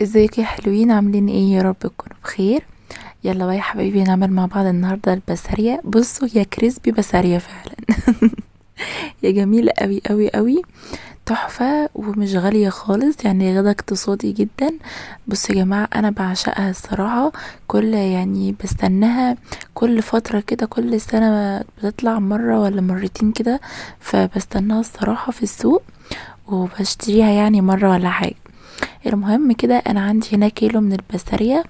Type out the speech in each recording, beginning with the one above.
ازيكم يا حلوين؟ عاملين ايه؟ يا رب تكونوا بخير. يلا بقى يا حبايبي نعمل مع بعض النهارده البسارية. بصوا يا crispy بسارية فعلا يا جميلة قوي قوي قوي، تحفة ومش غالية خالص، يعني غدا اقتصادي جدا. بصوا يا جماعة انا بعشقها الصراحة، كل يعني بستناها كل فترة كده، كل سنة بتطلع مرة ولا مرتين كده، فبستناها الصراحة في السوق وبشتريها يعني مرة ولا حاجة. المهم كده انا عندي هنا كيلو من البسارية،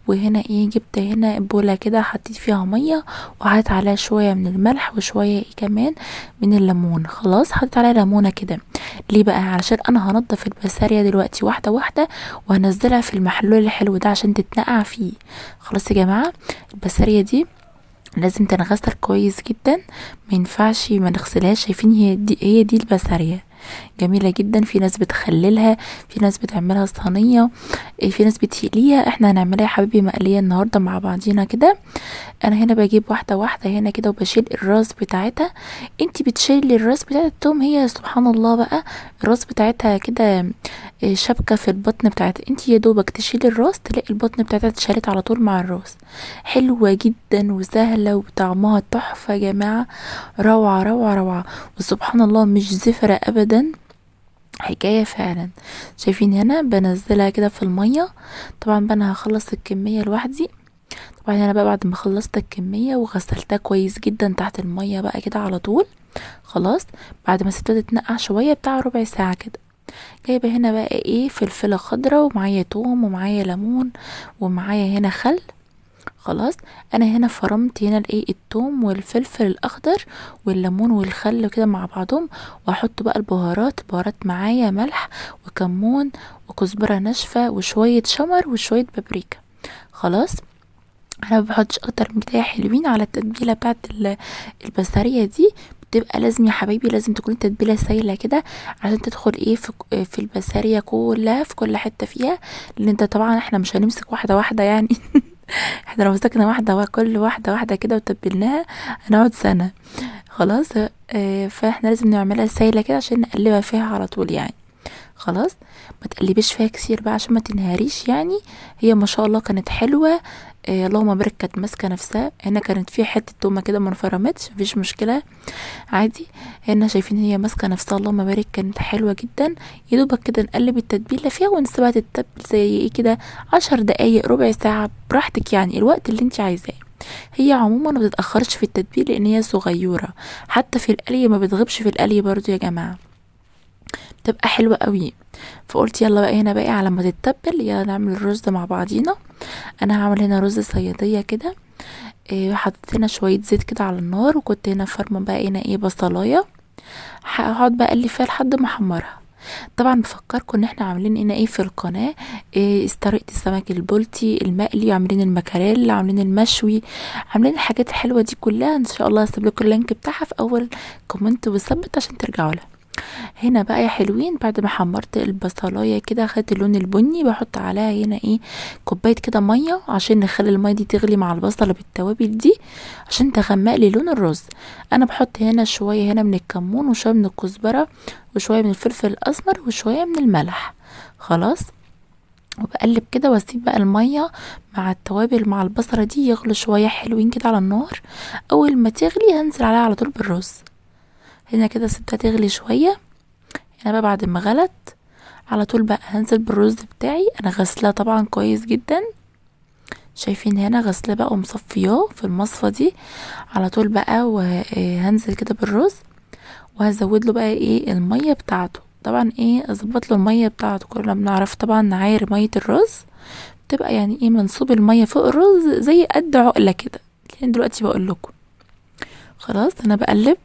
وهنا ايه جبت هنا بولة كده حطيت فيها مية وحطيت عليها شوية من الملح وشوية ايه كمان من الليمون. خلاص حطيت عليها ليمونة كده. ليه بقى؟ علشان انا هنضف البسارية دلوقتي واحدة واحدة وهنزلها في المحلول الحلو ده عشان تتنقع فيه. خلاص يا جماعة البسارية دي لازم تنغسل كويس جدا، ما ينفعش ما نغسلهاش. شايفين هي دي البسارية جميلة جدا. في ناس بتخللها، في ناس بتعملها صينية، في ناس بتقليها. احنا هنعملها يا حبيبي مقلية النهاردة مع بعضينا كده. انا هنا بجيب واحدة واحدة هنا كده وبشيل الراس بتاعتها. انتي بتشيلي الراس بتاعت التوم، هي سبحان الله بقى الراس بتاعتها كده شبكة في البطن بتاعتها. انتي يا دوبك تشيلي الراس تلاقي البطن بتاعتها اتشالت على طول مع الراس. حلوة جدا وسهلة وطعمها تحفة يا جماعة، روعة روعة روعة، وسبحان الله مش زفرة ابدا، حكاية فعلا. شايفين هنا بنزلها كده في المية. طبعا بقى انا هخلص الكمية لوحدي. طبعا انا بقى بعد ما خلصت الكمية وغسلتها كويس جدا تحت المية بقى كده على طول. خلاص بعد ما سبتها تتنقع شوية بتاع ربع ساعة كده، جايبة هنا بقى ايه فلفلة خضرة ومعايا توم ومعايا ليمون ومعايا هنا خل. خلاص انا هنا فرمت هنا الايه التوم والفلفل الاخضر والليمون والخل كده مع بعضهم، واحط بقى البهارات. بهارات معايا ملح وكمون وكزبره ناشفة وشوية شمر وشوية بابريكا. خلاص انا ما بحطش اكتر من كده يا حلوين على التتبيله بتاعت البسارية دي. بتبقى لازم يا حبايبي لازم تكون التتبيله سايله كده عشان تدخل ايه في البسارية كلها في كل حتة فيها، لان انت طبعا احنا مش هنمسك واحدة واحدة يعني احنا لو مسكنا واحدة كل واحدة واحدة كده وتبلناها هنقعد سنة. خلاص فاحنا لازم نعملها سايله كده عشان نقلبها فيها على طول يعني. خلاص ما تقلبيش فيها كتير بقى عشان ما تنهاريش يعني. هي ما شاء الله كانت حلوة، اللهم بارك، كانت ماسكه نفسها. هنا كانت في حتة تومة كده ما انفرمتش، مفيش مشكلة عادي. هنا شايفين هي ماسكه نفسها، اللهم بارك، كانت حلوة جدا. يا دوبك كده نقلب التتبيله فيها ونسيبها تتبل زي ايه كده 10 دقايق ربع ساعة براحتك، يعني الوقت اللي انت عايزاه. هي عموما ما بتتاخرش في التتبيل لان هي صغيرة، حتى في القلي ما بتغيبش في القلي برضو يا جماعة، بتبقى حلوة قوي. فقلت يلا بقى هنا بقى على ما تتبل يلا نعمل الرز ده مع بعضينا. انا هعمل هنا رز صياديه كده، حطيت هنا شوية زيت كده على النار، وكنت هنا فرمه بقى هنا ايه بصلايه، هقعد بقى اقلي فيها لحد ما احمرها. طبعا بفكركم ان احنا عاملين هنا ايه في القناة، إيه طريقه السمك البلطي المقلي، عاملين المكاريل، عاملين المشوي، عاملين الحاجات الحلوة دي كلها. ان شاء الله هسيب لكم ال link بتاعها في اول comment وثبت عشان ترجعوا لها. هنا بقى يا حلوين بعد ما حمرت البصلايه كده خدت اللون البني، بحط عليها هنا ايه كوباية كده مية عشان نخلي المية دي تغلي مع البصله بالتوابل دي عشان تغمق لي لون الرز. انا بحط هنا شوية هنا من الكمون وشوية من الكزبره وشوية من الفلفل الاسمر وشوية من الملح. خلاص وبقلب كده واسيب بقى المية مع التوابل مع البصله دي يغلوا شوية حلوين كده على النار. اول ما تغلي هنزل عليها على طول بالرز. هنا كده سبتها تغلي شوية. هنا بقى بعد ما غلت على طول بقى هنزل بالرز بتاعي. انا غسلاه طبعا كويس جدا، شايفين هنا غسلاه بقى ومصفياه في المصفى دي على طول بقى. وهنزل كده بالرز وهزود له بقى ايه المية بتاعته. طبعا ايه اظبط له المية بتاعته، كلنا بنعرف طبعا نعاير مية الرز، بتبقى يعني ايه منسوب المية فوق الرز زي قد عقله كده. لان دلوقتي بقول لكم خلاص انا بقلب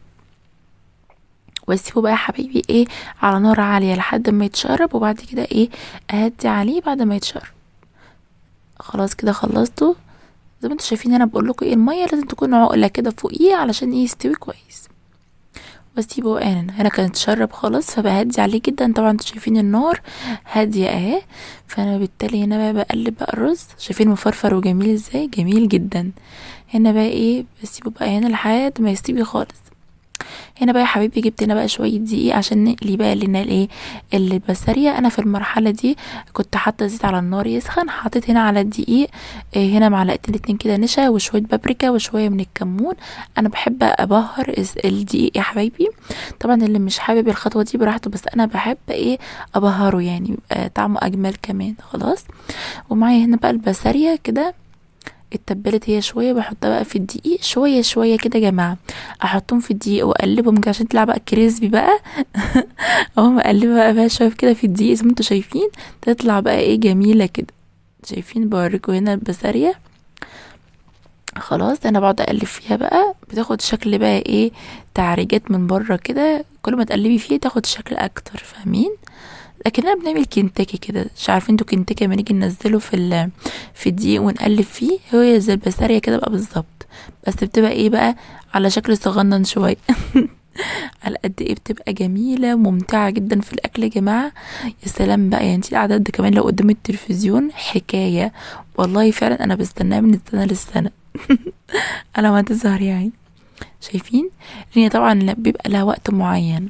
واسيبه بقى يا حبايبي ايه على نار عالية لحد ما يتشرب، وبعد كده ايه اهدي عليه بعد ما يتشرب. خلاص كده خلصته. زي ما انتوا شايفين انا بقول لكم ايه المية لازم تكون عقله كده فوقيه علشان ايه يستوي كويس. واسيبه بقى هنا كان اتشرب خالص فبهدي عليه جدا. طبعا انتوا شايفين النار هادية اهي، فانا بالتالي هنا بقى بقلب بقى الرز. شايفين مفرفر وجميل ازاي، جميل جدا. هنا بقى ايه بسيبه بقى هنا لحد ما يستوي خالص. هنا بقى يا حبايبي جبت هنا بقى شوية دقيق عشان نقلي بقى لنا الايه البسارية. انا في المرحلة دي كنت حاطه زيت على النار يسخن، حطيت هنا على الدقيق هنا معلقتين 2 كده نشا وشوية بابريكا وشوية من الكمون. انا بحب ابهر الدقيق يا حبايبي، طبعا اللي مش حابب الخطوة دي براحته، بس انا بحب ايه ابهره يعني بيبقى طعمه اجمل كمان. خلاص، ومعايا هنا بقى البسارية كده اتبلت هي شوية، بحطها بقى في الدقيق شوية شوية كده يا جماعة، احطهم في الدقيق واقلبهم كده عشان تطلع بقى كريسبي بقى. اهو مقلبه بقى شوية كده في الدقيق زي ما انتوا شايفين، تطلع بقى ايه جميلة كده. شايفين بوريكم هنا البسارية. خلاص انا بقعد اقلب فيها بقى، بتاخد شكل بقى ايه تعريجات من بره كده، كل ما تقلبي فيه تاخد شكل اكتر، فاهمين؟ لكننا بنعمل كنتاكي كده، مش عارفين انتوا كنتاكي لما نيجي ننزله في الدقيق ونقلب فيه، هو زي البسارية كده بقى بالظبط، بس بتبقى ايه بقى على شكل صغنن شوية. على قد ايه بتبقى جميلة وممتعة جدا في الاكل يا جماعة. يا سلام بقى، يعني انتي القعدات دي كمان لو قدام التلفزيون حكاية والله، فعلا انا بستناها من السنة للسنة على ما تظهر يعني. شايفين؟ لان طبعا بيبقى لها وقت معين.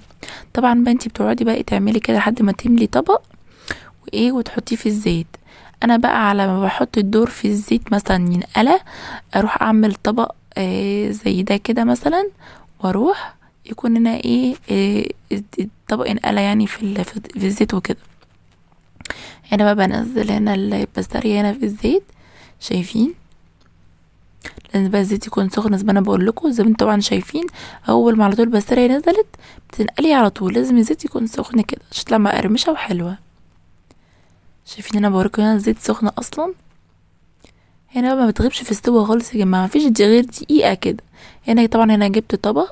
طبعا بقى انتي بتقعدي بقى تعملي كده لحد ما تملي طبق وايه وتحطيه في الزيت. انا بقى على ما بحط الدور في الزيت مثلا ينقله، اروح اعمل طبق زي ده كده مثلا، واروح يكون هنا ايه الطبق ينقله يعني في الزيت وكده. هنا بقى بنزل هنا البسارية هنا في الزيت، شايفين؟ لازم بقى الزيت يكون سخن زي ما انا بقول لكم، زي ما انتوا طبعا شايفين اول ما على طول البسارية نزلت بتنقلي على طول، لازم الزيت يكون سخن كده عشان تطلع مقرمشه وحلوه. شايفين انا بوريكم هنا الزيت سخن اصلا. هنا بقى ما بتغيبش في السوا خالص يا جماعة، مفيش غير دقيقة كده. هنا طبعا هنا جبت طبق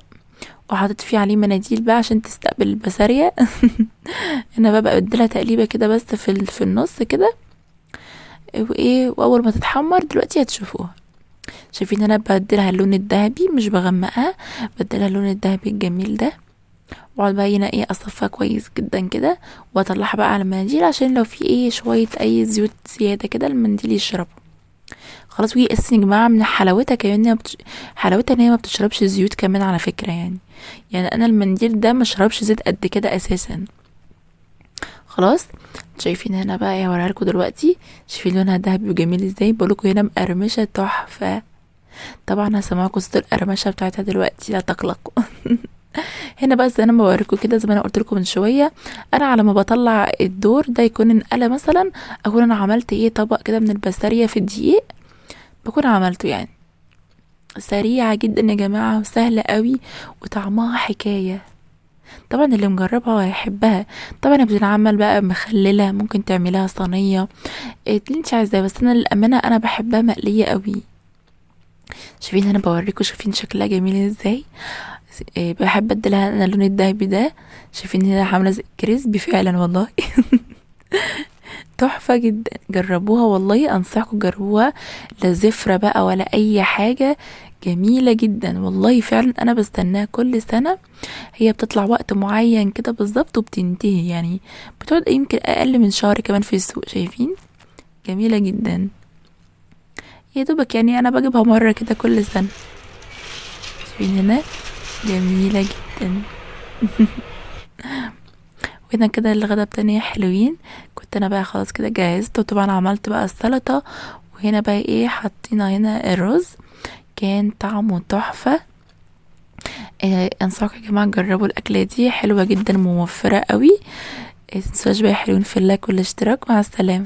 وحطيت فيه عليه مناديل بقى عشان تستقبل البسارية. هنا بقى بديلها تقليبه كده بس في النص كده وايه، واول ما تتحمر دلوقتي هتشوفوها. شايفين انا بديلها اللون الذهبي، مش بغمقها، بديلها اللون الذهبي الجميل ده، واقعد بقى هنا ايه اصفها كويس جدا كده، واطلعها بقى على المناديل عشان لو في ايه شوية اي زيوت زيادة كده المنديل يشربه. خلاص. وهي اساسا يا جماعة من حلاوتها كمان حلاوتها ان هي ما بتشربش زيوت كمان على فكرة، يعني انا المنديل ده ما شربش زيت قد كده اساسا. خلاص شايفين هنا بقى ايه هوريها لكم دلوقتي، شايفين لونها ذهبي وجميل ازاي؟ بقولكم هنا مقرمشه تحفة. طبعا هسمعكم صوت القرمشه بتاعتها دلوقتي، لا تقلقوا. هنا بقى زي انا ما بوريكم كده، زي ما انا قلت لكم من شوية، انا على ما بطلع الدور ده يكون انقلى مثلا، اكون انا عملت ايه طبق كده من البسارية في الدقيق، بكون عملته يعني. سريعة جدا يا جماعة وسهلة قوي وطعمها حكاية، طبعا اللي مجربها هيحبها. طبعا بتتعمل بقى مخلله، ممكن تعمليها صينية اللي انت عايزاه، بس انا للامانة انا بحبها مقلية قوي. شايفين انا بوريكم، شايفين شكلها جميل ازاي؟ بحب اديلها انا اللون الذهبي ده. شايفين هنا عامله زي كريسبي فعلا والله. تحفة جدا، جربوها والله، انصحكم جربوها، لا زفره بقى ولا اي حاجة، جميلة جدا والله فعلا. انا بستناها كل سنة، هي بتطلع وقت معين كده بالظبط وبتنتهي، يعني بتقعد يمكن اقل من شهر كمان في السوق. شايفين جميلة جدا، يا دوبك يعني انا بجيبها مرة كده كل سنة. شايفين هنا جميلة جدا. وهنا كده الغدا بتاعنا حلوين، كنت انا بقى خلاص كده جهزت، وطبعا عملت بقى السلطة، وهنا بقى ايه حطينا هنا الرز، كان طعمه تحفة. انصحكم يا جماعة تجربوا الاكلة دي، حلوة جدا وموفره قوي. متنسوش بقى حلوين في اللايك والاشتراك. مع السلامة.